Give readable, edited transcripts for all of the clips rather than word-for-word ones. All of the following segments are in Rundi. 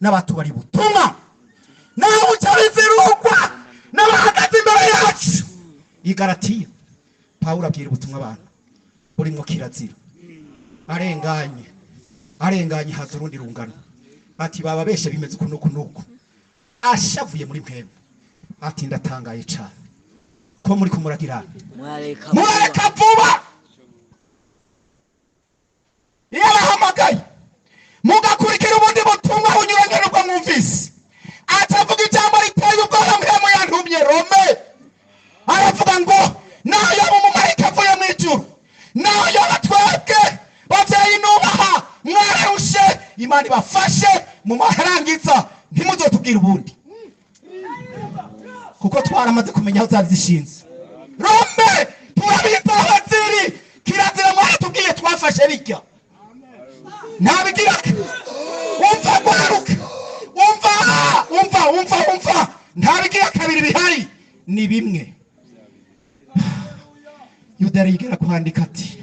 N'abatubari butumwa nawe uca bizirugwa n'abahagaze imbere yacu. Igaratiya, Pawulo abwira ubutumwa abantu burimo kirazira. Arenganye, arenganye, haza urundi rungano, ati baba beshe, bimeze uku n'uku n'uku. Ashavuye muri mpembe, ati ndatangaye cyane ko muri kumuragirana. Mwareka. Murareka vuba. Iyo abahamagaye mugakurikira ubundi butumwa bunyuranye n'ubwo mwumvise, atavuga ijambo riteye ubwoba. Mpemu yantumye Rome, aravuga ngo nayo yaba umumarayika avuye mu ijuru, nayo yaba twebwe. Babyeyi nubaha, mwararushe, Imana ibafashe mu marangiza, ntimuzotubwire ubundi, kuko twaramaze kumenya aho zari zishinze. Rome, turabizi aho ziri. Kirazira mwaratubwiye, twafashe bijya ntabigira. Umva gwaruka, umva, umva, umva, umva, ntabigira kabiri bihari, ni bimwe. Yuda yarigera kwandika ati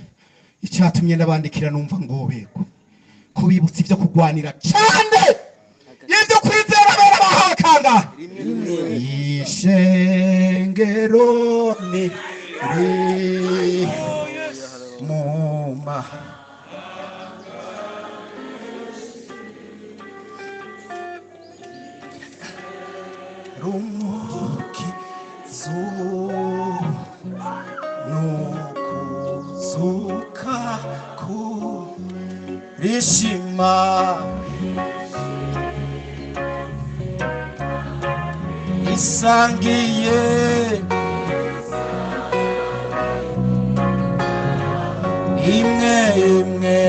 icyatumye ndabandikira, numva ngobegwa kubibutsa ibyo kurwanira cyane ibyo kwizera bera bahawe kangahe? Ishengero ni ri muma rumukizu nukuzuka kurishima isangiye imwe imwe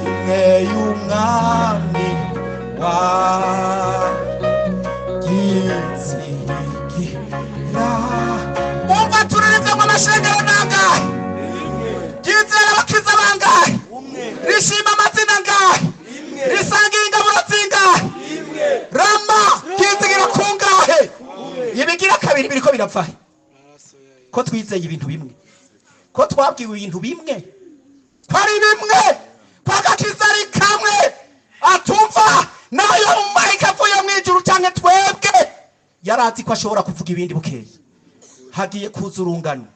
imwe y'umwami wa gizigira. Umva, tureretse ngo amashengero nangahe? Ryizera abakiza bangahe? Rishima amazina angahe? Risangira ingaburo zingahe? Rama ryizigira kungahe? Ibigira kabiri biriko birapfa he? Ko twizeye ibintu bimwe, ko twabwiwe ibintu bimwe, ko ari bimwe, ko agakiza ari kamwe, atumva nayo umumarayika avuye mu ijuru canke twebwe. Yari azi ko ashobora kuvuga ibindi bukeye, hagiye kuza urungano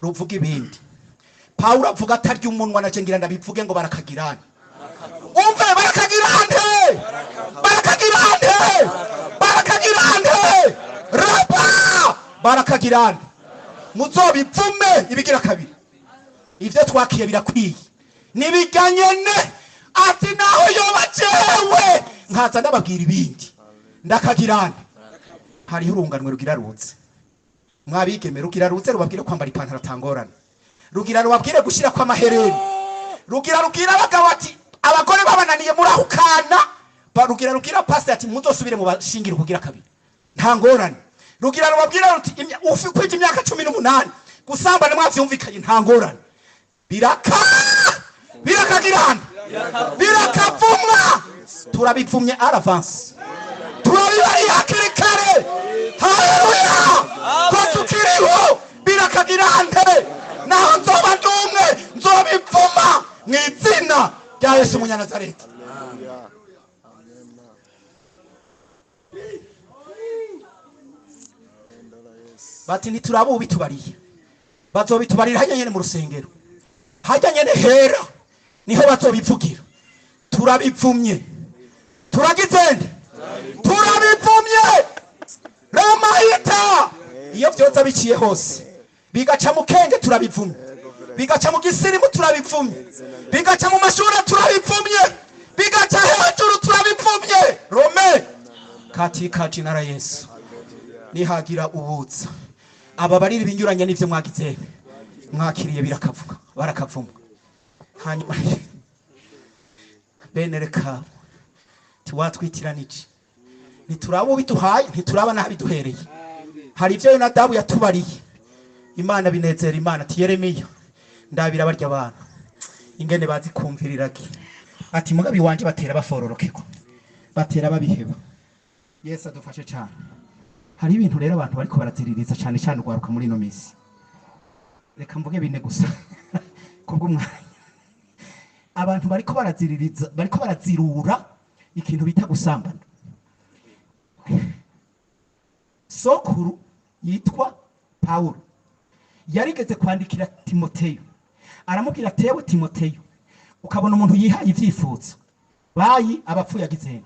ruvuga ibindi. Pawulo avuga atarya umunwa, naje ngira ndabivuge ngo barakagirane. Umve, barakagirane, barakagirane, barakagirane, raba barakagirane. Muzobivume ibigira kabiri. Ibyo twakiye birakwiye, nibiganyene. Ati naho yoba jewe nkaza ndababwira ibindi, ndakagirane. Hariho urunganwe rugira ruze, mwabigeme, rugira ruze rubabwire kwambara ipantaro atangorane, rugira rubabwire gushira kw'amahereni, rugira rubwira abagabo ati abagore babananiye murahukana. Rugira rubwira pastor ati muzosubire mu bashingiro kugira kabiri, nta ngorane. Rugira rubabwira ruti ufi kwija imyaka 18 gusambana mwavyumvikanye, nta ngorane. Biraka, birakagirana, birakavumwa. Turabivumye à l'avance, turabibariye hakiri kare. Haleluya, ko tukiriho. Birakagirante. Naho nzoba ndi umwe, nzobivuma mu izina rya Yesu Umunyanazareti. Bati ntituraba ubitubariye, bazobitubarira hajya nyene mu rusengero, hajya nyene hera niho bazobivugira. Turabivumye, turagizende, turabivumye. Ramayita iyo vyoza biciye hose, bigaca mu kenge, turabivumye. Bigaca mu gisirimu, turabivumye. Bigaca mu mashuri, turabivumye. Bigaca hejuru, turabivumye. Rome katika jina la Yesu, nihagira ubuza aba barira ibinyuranye n'ivyo mwagize mwakiriye, birakavuga, barakavumwa. Hanyuma bene Rekabu tiwatwitiranije, ntituraba ubiduhaye, ntituraba n'aho biduhereye. Hari ibyo Yonadabu yatubariye, Imana binezera Imana. Ati Yeremiya, ndabira barya abantu ingene bazi kumvirirage. Ati mugabi wanje batera bafororokeko, batera babiheba. Yesu adufashe cyane. Hari ibintu rero abantu bariko baraziririza cyane cyane urwaruka muri ino minsi. Reka mvuge bine gusa kubw'umwanya. Abantu bariko baraziririza, bariko barazirura. Ikintu bita gusambana, sokuru yitwa Pawulo yarigeze kwandikira Timoteyo, aramubwira: "Tewe Timoteyo, ukabona umuntu yihaye ibyifuzo, bayi abapfuye agizene."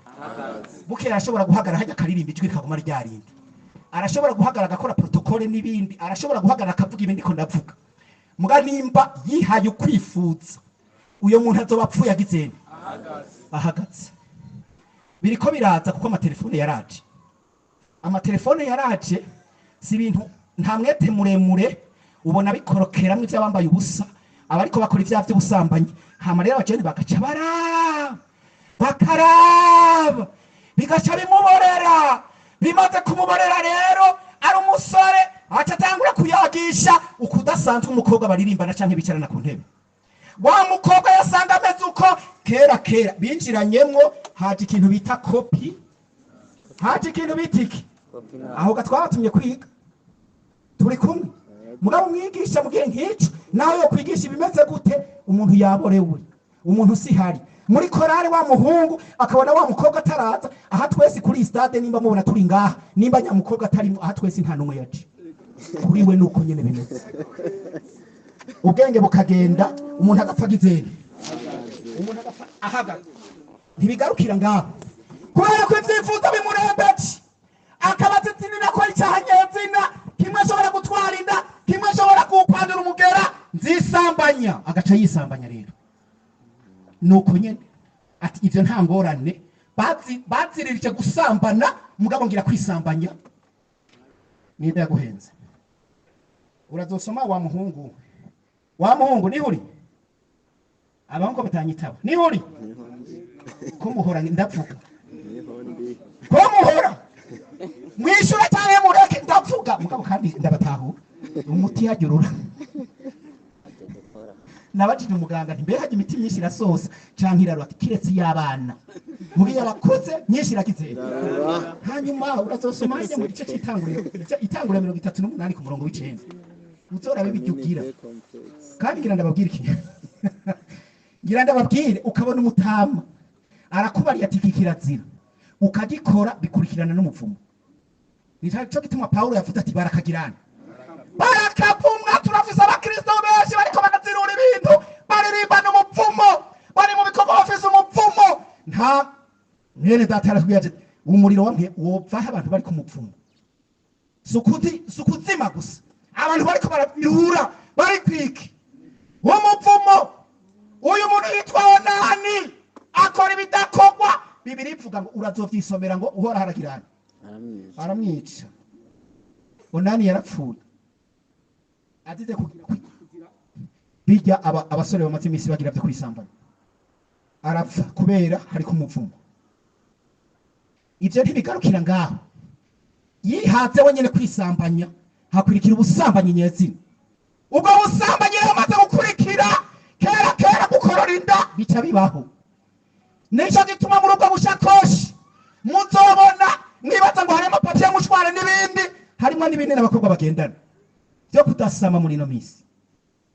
Bukeye arashobora guhagarara hajya akaririmba, ijwi rikaguma ryarindi. Arashobora guhagarara agakora protocole n'ibindi, arashobora guhagarara akavuga ibindi ko ndavuga. Muga nimba yihaye ukwifuza, uyo muntu azoba apfuye agizene, ahagaze. Biriko biraza kuko amatelefone yaraje, amatelefone yaraje. Si ibintu, nta mwete muremure, ubona bikorokeramwo ivy'abambaye ubusa, abariko bakora ivyaha vy'ubusambanyi. Hama rero abajene bagaca baraba, bakaraba, bigaca bimuborera. Bimaze kumuborera rero, ari umusore, aca atangura kuyagisha ukudasanzwe umukobwa baririmbana canke bicarana ku ntebe. Wa mukobwa yasanga ameze uko kera kera binjiranyemwo, haje ikintu bita copie, haje ikintu bita iki? Aho gatwabatumye kwiga turi kumwe. Mugabo umwigisha mu gihe nk'ico, naho yo kwigisha ibimeze gute, umuntu yaborewe, umuntu si hari muri korale, wa muhungu akabona wa mukobwa ataraza. Aha twese kuri iyi stade, nimba mubona turi ngaha, nimba nyamukobwa atarimo, aha twese nta n'umwe yaje. Kuri we nuko nyene bimeze, ubwenge bukagenda, umuntu agapfa agizene, umuntu agapfa ahagaze. Ntibigarukira ngaho, kubera ko ibyifuzo bimurembeje, akaba azi ati ninakora icyaha nyezina kimwe ashobora gutwara inda, kimwe ashobora kuwupandura umugera, nzisambanya. Agaca yisambanya rero, nuko nyene ati ivyo nta ngorane. Baziririje gusambana, mugabo ngira kwisambanya. Ninde yaguhenze? Urazosoma wa muhungu, wa muhungu nihuri, abahungu batanyitaba nihuri ko muhora ndavuga, ko muhora mwishyura cyangwa mureke ndavuga. Mugabo kandi ndabatahura, umuti hajya. Nabajije umuganga nti: "Mbega hajya imiti myinshi irasosa canke irarura?" Ati: "Kiretse iy'abana, mugihe abakuze myinshi iragize." Hanyuma urazosoma hajya mu gice c'itanguriro, itanguriro 38 ku murongo w'9, uzorabe ibyo ugira. Kandi ngira ndababwire iki, ngira ndababwire: ukabona umutama arakubariye ati iki kirazira, ukagikora, bikurikirana n'umuvumo. Nico gituma Pawulo yavuze ati: "Barakagirana, barakavumwa." Turafise abakristo benshi bariko barazirura ibintu, baririmbana umuvumo, bari mu bikorwa bafise umuvumo. Nta mwene data yaratubwiye ati umuriro wamwe wovaho abantu bari ku muvumo. Si ukuzima gusa, abantu bariko barabirura bari kwiki umuvumo. Uyu muntu yitwa Onani akora ibidakorwa. Bibiri ivuga ngo, urazovyisomera, ngo Uhoraho aragirana, aramwica. Onani yarapfuye azize kugira bijya abasore bamaze iminsi bagira byo kwisambanya. Arapfa kubera hariko umuvumo. Ivyo ntibigarukira ngaho, yihatse wenyene kwisambanya, hakurikira ubusambanyi nyezina. Ubwo busambanyi rero bumaze gukurikira, kera kera gukorora inda bica bibaho. Nico gituma muri ubwo bushakoshi muzobona mwibaza ngo harimo papier mouchoir n'ibindi, harimo n'ibindi n'abakobwa bagendana byo kudasama muri ino minsi.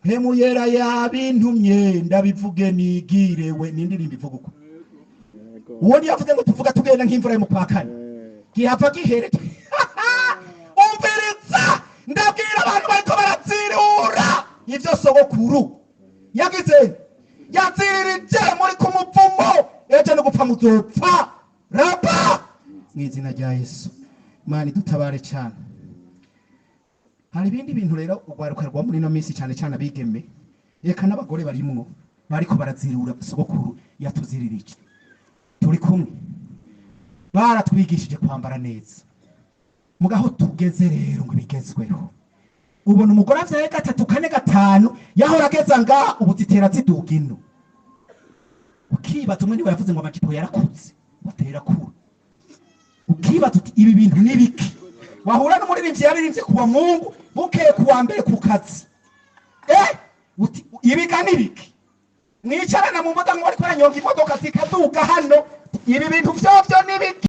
Mpemu Yera yabintumye ndabivuge nigirewe, ni indirimbo ivuga uko. Uwo niyavuze ngo tuvuga tugenda nk'imvura yo mu kwa kane, gihava gihere. Umviriza, ndabwira abantu bariko barazirura ivyo sogokuru yagize, yaziririje muri ku muvumo, ejo no gupfa muzopfa raba mw'izina rya Yesu. Imana idutabare cyane. Hari ibindi bintu rero urwaruka rwa muri ino minsi, cyane cyane abigeme, reka n'abagore barimwo, bariko barazirura sogokuru yatuziririje. Turi kumwe, baratwigishije kwambara neza, mugaho tugeze rero ngo bigezweho. Ubona umugore avyaye gatatu, kane, gatanu, yahora ageza ngaha, ubu zitera ziduga ino. Ukibaza, umwe niwe yavuze ngo amajipo yarakuze, batera kura. Ukibaza uti ibi bintu ni biki? Wahura n'umuririmbyi yaririmbye kuwa Mungu, bukeye kuwa mbere ku kazi, uti ibiga ni biki? Mwicarana mu modoka ngo bariko baranyonga imodoka zikaduga hano, ibi bintu vyovyo ni biki?